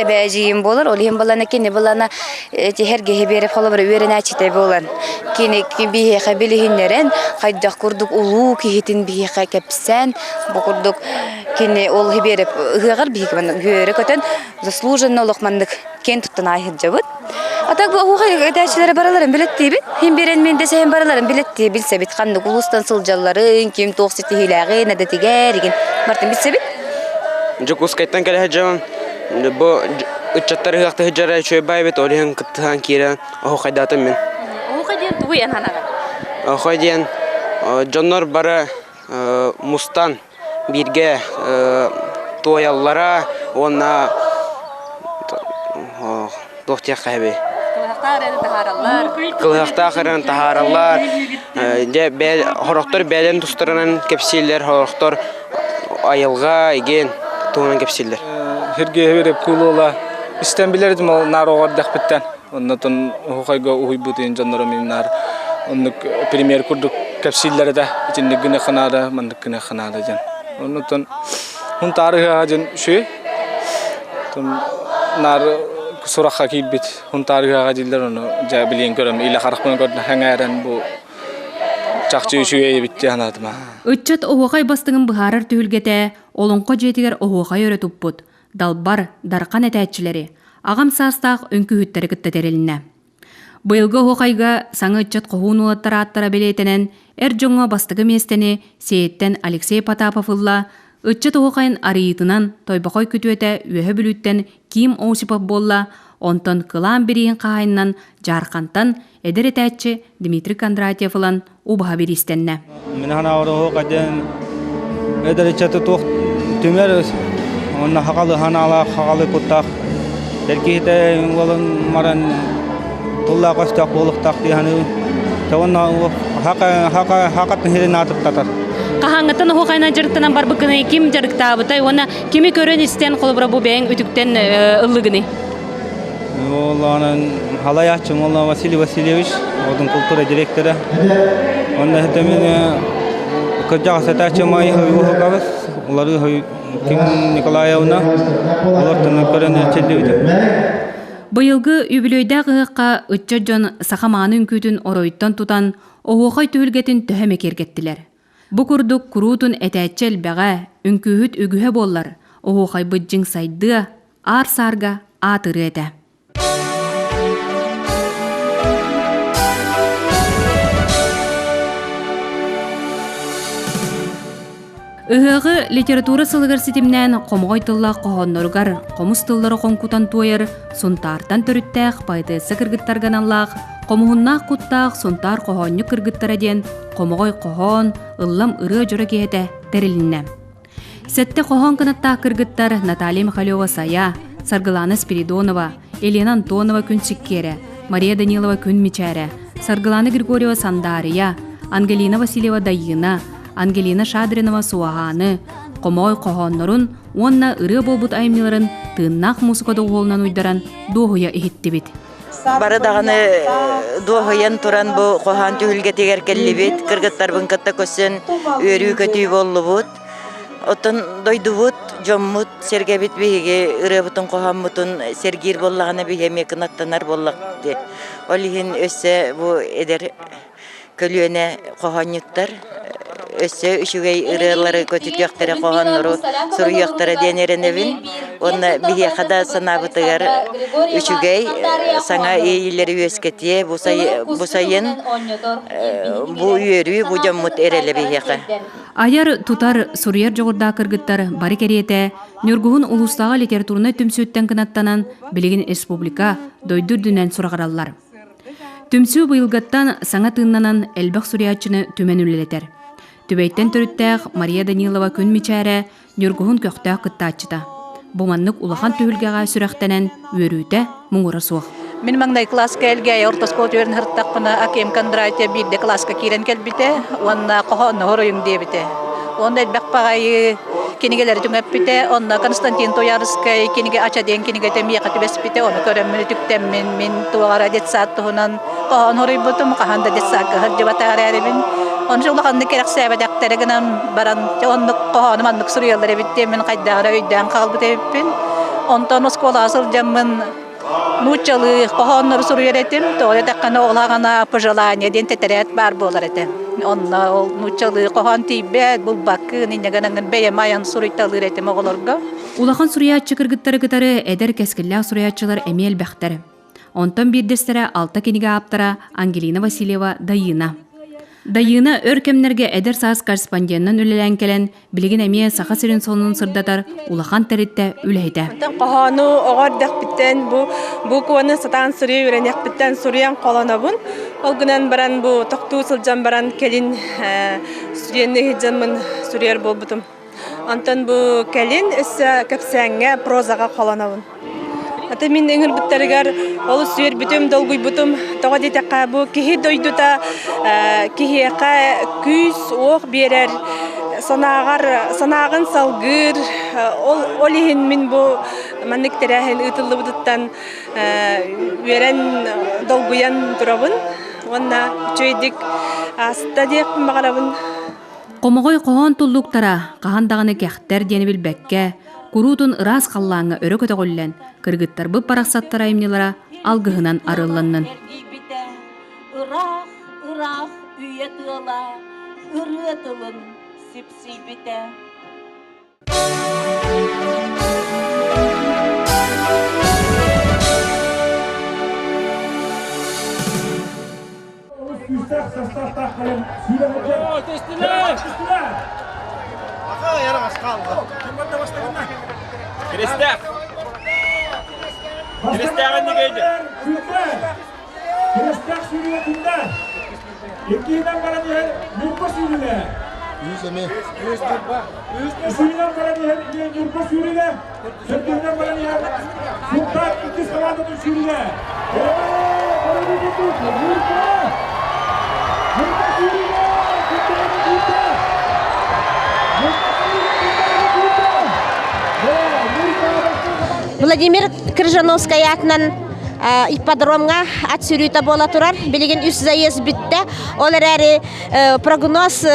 эбээ эдьиийим буолар, ол иһин балана кини балана тиһэргэһи биэрэ холобура үөрэнээччитэ буолан кини биһиэхэ билиһиннэрэн хайдах курдук улуу киһитин биһиэхэ кэпсээн бу курдук кини ол биэрэ ыһыаҕар биһиги маннык үөрэ көтөн заслуженно олох маннык киэн туттан аайһырдьабыт. А так бу оһуохай этээччилэрэ бараларын билэттиибин. Хин биэрэн мин дэсэһин бараларын билэттии билсэбит. Ханнык улуустан сылдьалларын, ким туох ситиһиилээҕин, эдэтигэр игин бартын билсэбит. Дьокуускайтан кэлэ сылдьабын. Бу ыччаттар ыһыахта сылдьара үчүгэй баайбыт, ол иһин кыттыһан киирэн оһуохайдаатым мин. Оһуохай диэн тугуй эн ханаҕар? Оһуохай диэн дьоннор бары мустан бииргэ туойаллара уонна туох диэххэ эбий кылыһахтаах эрэн таһаараллар дьэ сорохтор бэйэлэрин тустарынан кэпсииллэр сорохтор айылҕа игин туһунан кэпсииллэр Сергей Вереп куулуола истэн билэрдим ол наар оҕо эрдэхпиттэн Оннотон оһуохайга уһуйбут иһин дьоннорум наар оннук премьер курдук кэпсииллэр этэ. Итинник гыныахха наада, маннык гыныахха наада диэн. Оннуттан Хунтаар ыһыаҕа диэн үчүгэй. Наар сурахха киирбит Хунтаар ыһыаҕа дииллэр ону дьэ билиэн көрөм илэ харахпынан көрдө сэҥээрэн бу чахчы үчүгэй эбит дии санаатым. Ыччат оһуохай бастыҥын быһаарар түһүлгэтэ Олоҥхо дьиэтигэр оһуохай өрө туппут, далбар, дархан этээччилэри, аҕам саастаах үҥкүүһүттэри кытта тэрилиннэ. Быйылгы оһуохайга саҥа ыччат хоһуун уолаттар ааттара бэлиэтэнэн, эр дьоҥҥо бастакы миэстэни Сиэйэттэн Алексей Потапов ылла, ыччат оһуохайын арыйыытынан Тойбохой күтүөтэ Үөһэ Бүлүүттэн Ким Осипов буолла, онтон кылаан бирииһин хаһаайынынан Дьаархантан эдэр этээччи Дмитрий Кондратьев ылан убаһа бириистэннэ. Мин санаабар оһуохай диэн эдэр ыччаты туох түмэр уонна хахалы ханаалаах хахалы куттаах эр киһитэ уолун маран тыллаах өстөөх буолуохтаах дии саныыбын. Уонна хака хака хакатын сирин аатыттатар. Хаһааҥҥыттан оһуохайынан дьарыктанан барбыккыный, ким дьарыктаабытай уонна кими көрөн истэн холобура бу бэйэҥ үтүктэн ыллыгыный? Уоллаанан халайааччы Молла Василий Васильевич, одун култуура директора. Онно хэтэмин кырдьаҕас этээччи Майя Уһукабыс, улары Ким Николаевна, олортон көрөн эрчиллибитим. Быйылгы үбүлүөйдээх ыһыахха ыччат дьон саха мааны үҥкүүтүн оройуттан тутан, оһуохай түһүлгэтин төһө эмэ киэргэттилэр. Бу курдук куруутун этээччи элбэҕэ, үҥкүүһүт үгүһэ буоллар, оһуохайбыт дьиҥ сайдыа, аар-саарга аатырыа этэ. Ыһыаҕы литература сылыгар ситимнээн хомоҕой тыллаах хоһоонноругар хомус тыллары хоҥкутан туойар Сунтаартан төрүттээх поэтесса кыргыттарга аналлаах Хомуһуннаах куттаах Сунтаар хоһоонньук кыргыттара диэн хомоҕой хоһоон, ыллам ырыа дьоро киһитэ тэрилиннэ. Сэттэ хоһоон кынаттаах кыргыттар Наталья Михалева-Сайа, Саргылана Спиридонова, Елена Антонова-Күн Сиккиэрэ, Мария Данилова-Күн Мичээрэ, Саргылана Григорьева-Сандаарыйа, Ангелина Васильева-Дайыына, Ангелина Шадринова-Суоһааны, хомоой хоһооннорун уонна ырыа буолбут айымньыларын тыыннаах муусука доҕуһуолунан уйдаран дуоһуйа иһиттибит. Бары даҕаны дуоһуйан туран бу хоһоон түһүлгэтигэр кэллибит, кыргыттарбын кытта көрсөн үөрүү-көтүү буоллубут. Оттон дойдубут, дьоммут, сэргэбит биһиги ырыабытын хоһооммутун сэргиир буоллаҕына биһи эмиэ кынаттанар буоллахпыт дии. Ол иһин өссө бу эдэр көлүөнэ хоһоонньуттар. Өссө үчүгэй ырыалары көтүтүөхтэрэ, хоһооннору суруйуохтара диэн эрэнэбин. Уонна биһиэхэ да санаабытыгар үчүгэй саҥа иэйиилэри үөскэтиэ бу сайын бу үөрүү бу дьоммут эрэлэ биһиэхэ. Айар, тутар, суруйар дьоҕурдаах кыргыттар бары кэриэтэ Ньургуһун улуустааҕы литературнай түмсүүттэн кынаттанан билигин республика, дойду үрдүнэн сураҕыраллар. Түмсүү быйылгаттан саҥа тыыннанан элбэх суруйааччыны түмэн үлэлэтэр. Түбэйтэн төрүттээх Мария Данилова күн мичээрэ Ньургуһун көхтөөх кыттааччыта. Бу маннык улахан түһүлгэҕэ сүрэхтэнэн үөрүүтэ муҥура суох. Мин маҥнай кылааска Элгээйи орто оскуола үөрэн сырыттахпына Аким Кондратьев биирдэ кылааска киирэн кэлбитэ уонна хоһоонноһор ойум диэбитэ. Уонна элбэх баҕайы кинигэлэри түҥэппитэ. Онно Константин Туйаарыскай кинигэ Ача диэн кинигэтэ миэхэ түбэспитэ. Ону көрөммүн үтүктэммин мин туох эрэ детсад туһунан хоһоон хоруйбутум. Хаһан да детсадка сылдьыбатах эрээрибин. Ону улаханнык кэрэхсээбэтэхтэрэ гынан баран оннук хоһоону маннык суруйаллар эбит диэн мин хайдах эрэ өйдөөн хаалбыт эбиппин. Онтон оскуолаҕа сылдьаммын нууччалыы хоһооннору суруйар этим. Тоҕо диэтэххинэ ол аҕана пожелание диэн тэтэрээт баар буолар этэ. Онно ол нууччалыы хоһоон тиийбэт, булбаккын, инньэ гынан бэйэм айан суруйталыыр этим оҕолорго. Улахан суруйааччы кыргыттары кытары эдэр кэскиллээх суруйааччылар эмиэ элбэхтэр. Онтон биирдэстэрэ алта кинигэ ааптара Ангелина Васильева Дайыына. Дайыына өр кэмнэргэ эдэр саас корреспонденынан үлэлээн кэлэн, билигин эмиэ Саха сирин сонунун сырдатар улахан тэрилтэ үлэһитэ. Онтон хоһоону оҕо эрдэхпиттэн бу букваны сатаан суруйа үөрэниэхпиттэн суруйан холонобун. Ол гынан баран бу тохтуу сылдьан баран кэлин студенныы сылдьаммын суруйар буолбутум. Онтон бу кэлин өссө кэпсээҥҥэ прозаҕа холонобун. Аты мин ыҥырбыттарыгар олус үөрбүтүм, долгуйбутум. Тоҕо диэтэххэ, бу киһи дойдута киһиэхэ күүс-уох биэрэр, санааҕар санааҕын салгыыр. Ол, ол иһин мин бу маннык тэрээһин ыытыллыбытыттан үөрэн, долгуйан турабын. Уонна үчүгэйдик ааста диэхпин баҕарабын. Хомоҕой хоһоон туллуктара хаһан даҕаны кэхтэр диэни билбэккэ, куруутун ыраас халлааҥҥа өрө көтөҕүллэн, кыргыттарбыт барахсаттар айымньылара алгыһынан арылланнын. Ыраах, ыраах үйэ тыала ырыа тылын сипсийбитэ. Киристээх. Киристээҕин нигейди. Киристээх сүүрүгэ күндэ. Иккиһинэн баран иһэр Ньурба сүүрүгэ. Үс эмиэ. Үсүһүнэн баран иһэр Ньурба сүүрүгэ. Төрдүһүнэн баран иһэр Сунтаар иккис хамаандатын сүүрүгэ. Ньурба! Ньурба сүүрүгэ! Күндэ күндэ! Владимир Крыжановскай аатынан ипподромҥа ат сүрүүтэ буола турар. Билигин үс заезд бүттэ. Ол эрээри прогноз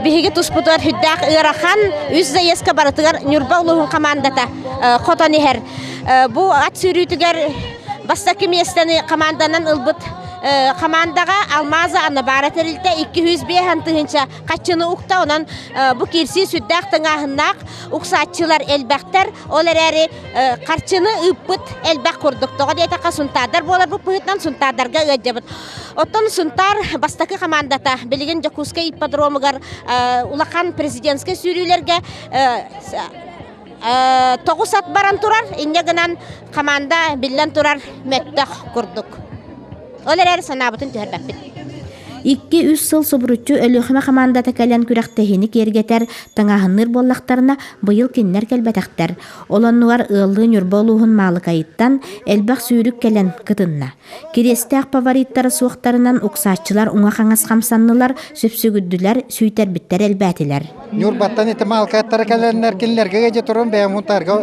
биһиги туспутугар сүрдээх ыарахан. Үс заездка барытыгар Ньурба улууһун командата хотон иһэр. Бу ат сүүрүүтүгэр бастакы миэстэни команданан ылбыт командаҕа Алмаза Анабара тэрилтэ 205 тыһыынча хаччыны укта. Онон бу киирсии сүрдээх тыҥааһыннаах уксааччылар элбэхтэр. Ол эрээри харчыны ыыппыт элбэх курдук. Тоҕо диэтэххэ сунтаардар буоларбыт быһыытынан сунтаардарга ыалдьабыт. Оттон Сунтаар бастакы командата билигин Дьокуускай ипподромугар улахан президентскэй сүүрүүлэргэ 9 ат баран турар. Инньэ гынан команда биллэн турар мөттөх курдук. Ол эрээри санаабытын түһэрбэппит. Икки-үс сыл субуруччу Өлүөхүмэ хамаандата кэлэн күрэхтэһиини киэргэтэр, таҥаһынныыр буоллахтарына, быйыл кинилэр кэлбэтэхтэр. Ол оннугар ыаллыы Ньурба улууһун Маалыкайыттан элбэх сүүрүк кэлэн кытынна. Кириэстээх фавориттара суохтарынан уксааччылар уҥа-хаҥас хамсаннылар, сүпсүгүрдүлэр, сүүйтэрбиттэр элбээтилэр. Ньурбаттан ити Маалыкайыттара кэлэннэр кинилэргэ дьэ туран бэйэм мунтаарга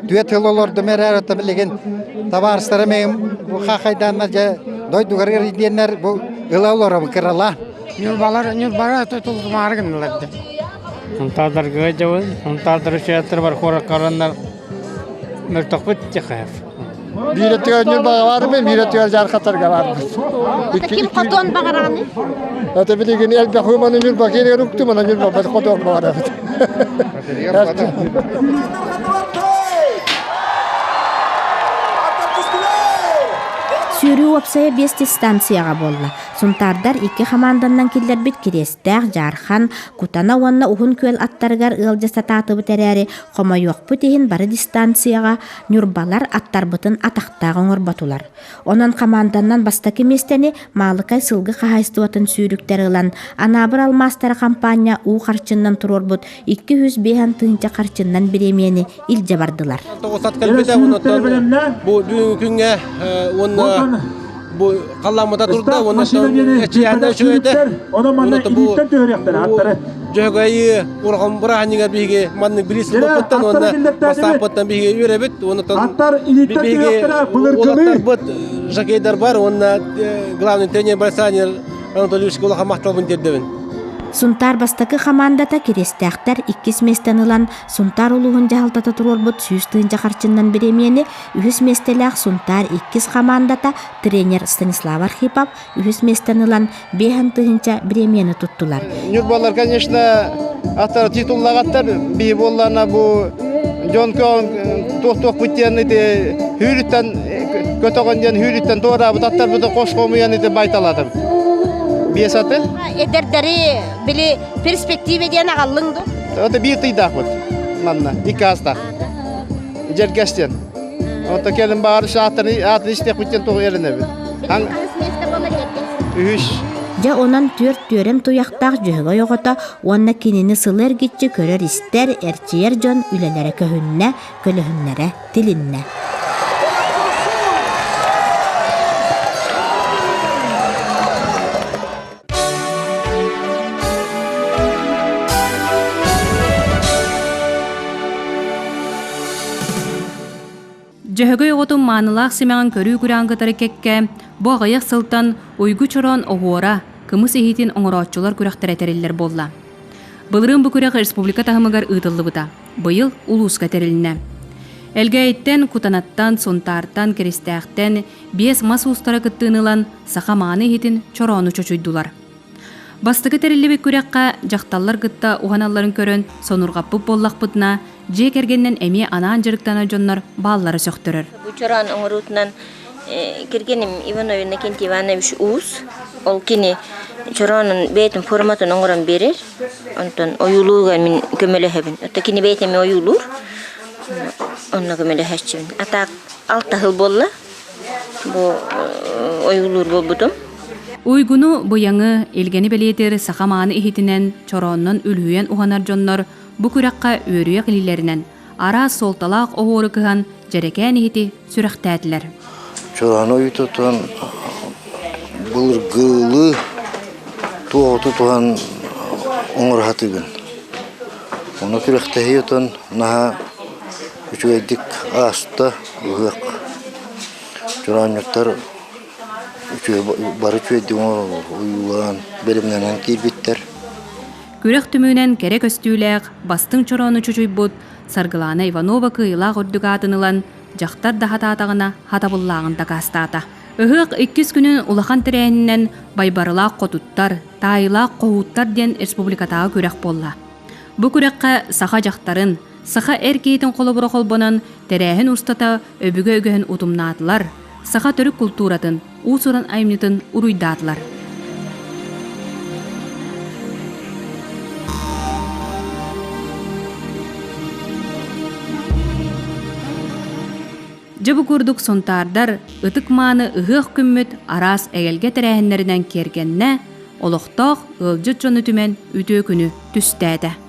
34 сыл олордум эрээр это билигин табаарыстарым эйим бу хахайдааннар дьэ дойдугар диэннэр бу ыла олоробун кырала. Ньурбалар Ньурбара тутултумаары гыннылар да. Сунтаардарга дьабын, Сунтаардар үчүгэттэр бар куоракка бараннар мөлтөхпүт тихаев. Биир өттүгэр Ньурбаҕа баарбын, биир өттүгэр Дьаархатарга баарбын. Ким хотуон баҕараҕыный? Это билигин элбэх маны Ньурба кииригэр уктум, аны Ньурба хотуон баҕарабыт. Сүүрүү уопсайа биэс дистанцияҕа буолла. Сунтаардар икки хамаанданнан киллэрбит Кириэстээх, Дьаархан, Кутана уонна Уһун Күөл аттарыгар ыалдьа сатаатыбыт эрээри, хомойуохпут иһин бары дистанцияҕа ньурбалар аттарбытын атахтаах оҥорботулар. Онон хамаанданнан бастакы миэстэни Маалыкай сылгы хаһаайыстыбатын сүүрүктэр ылан, Анаабыр алмаастара хампаанньа уу харчыннан туруорбут 205 тыһыынча харчыннан бириэмийэни илдьэ бардылар. Тоҕусат кэлбитэ, онон бу бүгүҥҥү күҥҥэ уонна бу халламмыта турда, уонна эчийээнэ үчүгэйдэ. Онон бу Дьөһөгөйү улахан бырааһынньыгар биһиги маннык билис ылбыппыттан уонна бастааппыттан биһиги үөрэбит. Онон биһиги уолаттарбыт жокейдар бар уонна главный тренер Александр Анатольевичка улахан махталбын тиэрдэбин. Сунтаар бастакы хамаандата Кириэстээхтэр иккис миэстэни ылан Сунтаар улууһун дьаһалтата туруорбут 100 тыһыынча харчыннан бириэмийэни үһүс миэстэлээх Сунтаар иккис хамаандата тренер Станислав Архипов үһүс миэстэни ылан 5 тыһыынча бириэмийэни туттулар. Ньурбалар, конечно, аттара титуллаҕаттар биһи буоллаана бу дьон туох-туох диэн ити хүүрүттэн көтөҕөн диэн хүүрүттэн туораабыт аттарбыты хос хомуйан ити байталаатым. Биэс аты. Эдэрдэри били перспективе диэн аҕаллыҥ ду? Это биир тыйдаахпыт манна, икки аастаах. Дьэргэс диэн. Онто кэлин баҕар аттарын аатын истиэхпит диэн тоҕо эрэнэбит. Үһүс. Дьэ онон түөрт түөрэм туйахтаах Дьөһөгөй оҕото уонна кинини сылы эргиччи көрөр-истэр, эрчийэр дьон үлэлэрэ көһүннэ, көлөһүннэрэ тилиннэ. Дьөһөгөй оҕотун маанылаах симэҕин көрүү күрэҕин кытары кэккэ бу аҕыйах сылтан Уйгу Чороон оһуора, кымыс иһиитин оҥорооччулар күрэхтэрэ тэриллэр буолла. Былырыын бу күрэх республика таһымыгар ыытыллыбыта. Быйыл улууска тэрилиннэ. Элгээйиттэн, Кутанаттан, Сунтаартан, Киристээхтэн биэс мас уустара кыттыыны ылан саха мааны иһитин чороону чочуйдулар. Бастакы тэриллибит күрэххэ дьахталлар кытта уһаналларын көрөн сонурҕаппыт буоллахпытына, дьиэ кэргэнинэн эмиэ анаан дьарыктанар дьоннор бааллара сөхтөрөр. Бу чороон оҥоруутунан кэргэним Иванов Иннокентий Иванович Уус. Ол кини чороонун бэйэтин форматын оҥорон биэрэр. Онтон ойуулууга мин көмөлөһөбүн. Оттон кини бэйэтэ эмиэ ойуулуур. Онно көмөлөһөөччүбүн. А так алта сыл буолла. Бу ойуулуур буолбутум. Уйгуну, быйаҥы, илгэни бэлиэтиир саха мааны иһитинэн, чорооннон үлүһүйэн уһанар дьоннор бу күрэххэ үөрүйэх илиилэринэн араас суолталаах оһуору кыһан дьэрэкээн иһити сүрэхтээтилэр. Чороон ойуутуттан былыргылыы туоҕу тутуһан оҥоро сатыыбын. Ону күрэхтэһии отон наһаа үчүгэйдик ааста ыһыах. Чороонньуттар үчүгэй бары үчүгэйдик ойуулаан бэлэмнэнэн киирбиттэр. Күрэх түмүгүнэн кэрэ көстүүлээх, бастыҥ чороону чочуйбут Саргылаана Иванова кыайыылаах үрдүк аатын ылан, дьахтар да хатаатаҕына хатабыллааҕын дакаастаата. Ыһыах иккис күнүн улахан тэрээһининэн Байбарылаах хотуттар, Таайылаах хоһууттар диэн республикатааҕы күрэх буолла. Бу күрэххэ саха дьахтарын, саха эр киһитин холобура холбонон, тэрээһин устата өбүгэ үгэһин утумнаатылар, саха төрүт култууратын, уус-уран айымньытын уруйдаатылар. Дьэ бу курдук сунтаардар ытык-мааны ыһыах күммүт араас эгэлгэ тэрээһиннэринэн киэргэннэ, олохтоох ыалдьыт дьону түмэн үтүө күнү түстээтэ.